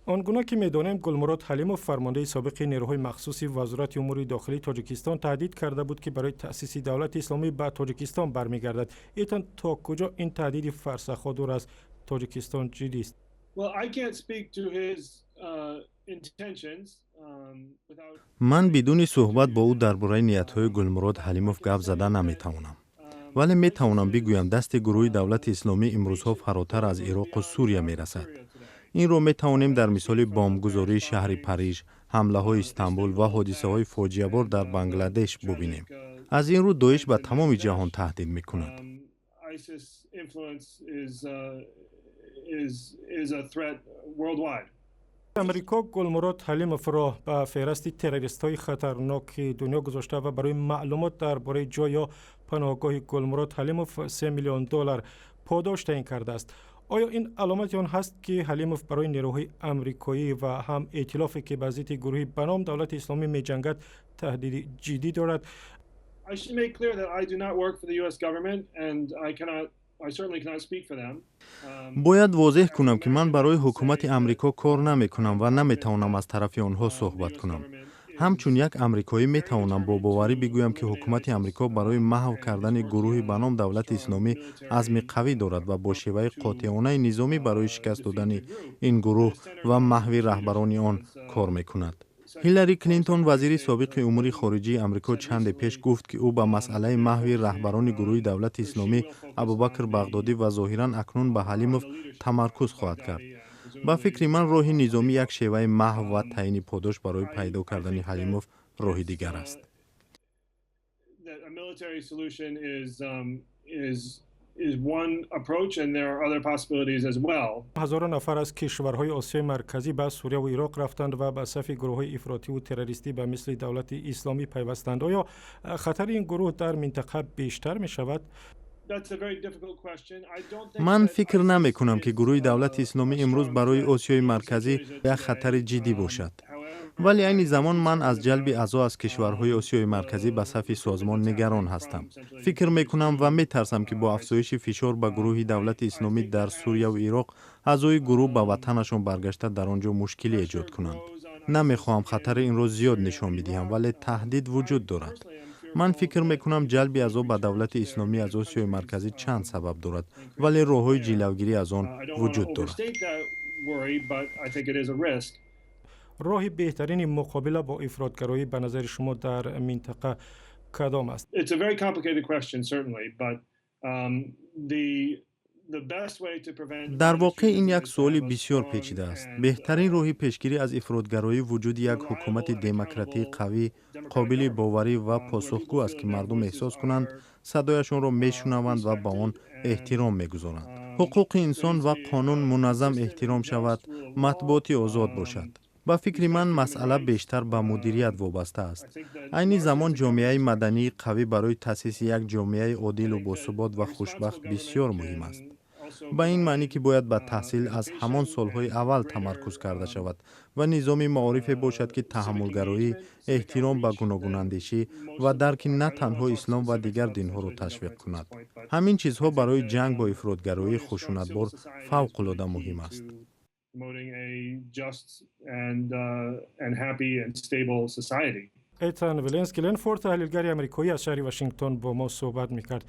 Он гуна ки медонем, Гулмурод Ҳалимов, фармондаи собиқи нерӯҳои махсуси Вазорати умури дохилии Тоҷикистон, таҳдид карда буд, ки барои таъсиси Давлати Исломӣ ба Тоҷикистон бармегардад. Итан, то куҷо ин таҳдиди фарсахҳо дур аз Тоҷикистон ҷиддист? Ман бидуни суҳбат бо ӯ дар бораи ниятҳои Гулмурод Ҳалимов гап зада наметавонам, вале метавонам бигӯям, дасти гурӯҳи Давлати Исломӣ имрӯзҳо фаротар аз Ироқу Сурия мерасад. Инро метавонем дар мисоли бомбгузории шаҳри Париж, ҳамлаҳои Истанбул ва ҳодисаҳои фоҷиабор дар Бангладеш бубинем. Аз ин рӯ Доиш ба тамоми ҷаҳон таҳдид мекунад. Амрико Гулмурод Ҳалимовро ба феҳрасти террористҳои хатарноки дунё гузошта ва барои маълумот дар бораи ҷой ё паноҳгоҳи Гулмурод Ҳалимов 3 миллион доллар подош таъин кардааст. Оё ин аломати он ҳаст, ки Ҳалимов барои нерӯҳои амрикоӣ ва ҳам эътилофе, ки ба зидди гурӯҳи ба ном Давлати Исломӣ меҷангад, таҳдиди ҷиддӣ дорад? Бояд возеҳ кунам, ки ман барои ҳукумати Амрико кор намекунам ва наметавонам аз тарафи онҳо суҳбат кунам. Ҳамчун як амрикоӣ метавонам бо боварӣ бигӯям, ки ҳукумати Амрико барои маҳв кардани гурӯҳи ба ном Давлати Исломӣ азми қавӣ дорад ва бо шеваи қотеонаи низомӣ барои шикаст додани ин гурӯҳ ва маҳви раҳбарони он кор мекунад. Ҳиллари Клинтон, вазири собиқи умури хориҷии Амрико, чанде пеш гуфт, ки ӯ ба масъалаи маҳви раҳбарони гурӯҳи Давлати Исломӣ, Абубакр Бағдодӣ ва зоҳиран акнун ба Ҳалимов тамаркуз хоҳад кард. Ба фикри ман, роҳи низомӣ як шеваи маҳв ва таъини подош барои пайдо кардани Ҳалимов роҳи дигар аст. Ҳазорон нафар аз кишварҳои Осиёи Марказӣ ба Сурияву Ироқ рафтанд ва ба сафи гурӯҳҳои ифротиву террористӣ ба мисли Давлати Исломӣ пайвастанд. Оё хатари ин гурӯҳ дар минтақа бештар мешавад? Ман фикр намекунам, ки гурӯҳи Давлати Исломӣ имрӯз барои Осиёи Марказӣ як хатари ҷиддӣ бошад, вале айни замон ман аз ҷалби аъзо аз кишварҳои Осиёи Марказӣ ба сафи созмон нигарон ҳастам. Фикр мекунам ва метарсам, ки бо афзоиши фишор ба гурӯҳи Давлати Исломӣ дар Сурияву Ироқ, аъзои гурӯҳ ба ватанашон баргашта, дар он ҷо мушкилӣ эҷод кунанд. Намехоҳам хатари инро зиёд нишон бидиҳам, вале таҳдид вуҷуд дорад. Ман фикр мекунам, ҷалби аъзо ба Давлати Исломӣ аз Осиёи Марказӣ чанд сабаб дорад, вале роҳҳои ҷилавгирӣ аз он вуҷуд дорад. Роҳи беҳтарини муқобила бо ифротгароӣ ба назари шумо дар минтақа кадом аст? Дар воқеъ ин як суоли бисёр печида аст. Беҳтарин роҳи пешгирӣ аз ифротгароӣ вуҷуди як ҳукумати демократии қавӣ, қобили боварӣ ва посухгӯ аст, ки мардум эҳсос кунанд, садояшонро мешунаванд ва ба он эҳтиром мегузоранд, ҳуқуқи инсон ва қонун муназзам эҳтиром шавад, матбуоти озод бошад. Ба фикри ман, масъала бештар ба мудирият вобаста аст. Айни замон ҷомеаи мадании қавӣ барои таъсиси як ҷомеаи одилу босубот ва хушбахт бисёр муҳим аст, ба ин маънӣ, ки бояд ба таҳсил аз ҳамон солҳои аввал тамаркуз карда шавад ва низоми маорифе бошад, ки таҳаммулгароӣ, эҳтиром ба гуногунандешӣ ва дарки на танҳо ислом ва дигар динҳоро ташвиқ кунад. Ҳамин чизҳо барои ҷанг бо ифротгароии хушунатбор фавқулода муҳим аст. Этан Веленски Ленфорд, таҳлилгари амрикоӣ, аз шаҳри Вашингтон бо мо суҳбат мекард.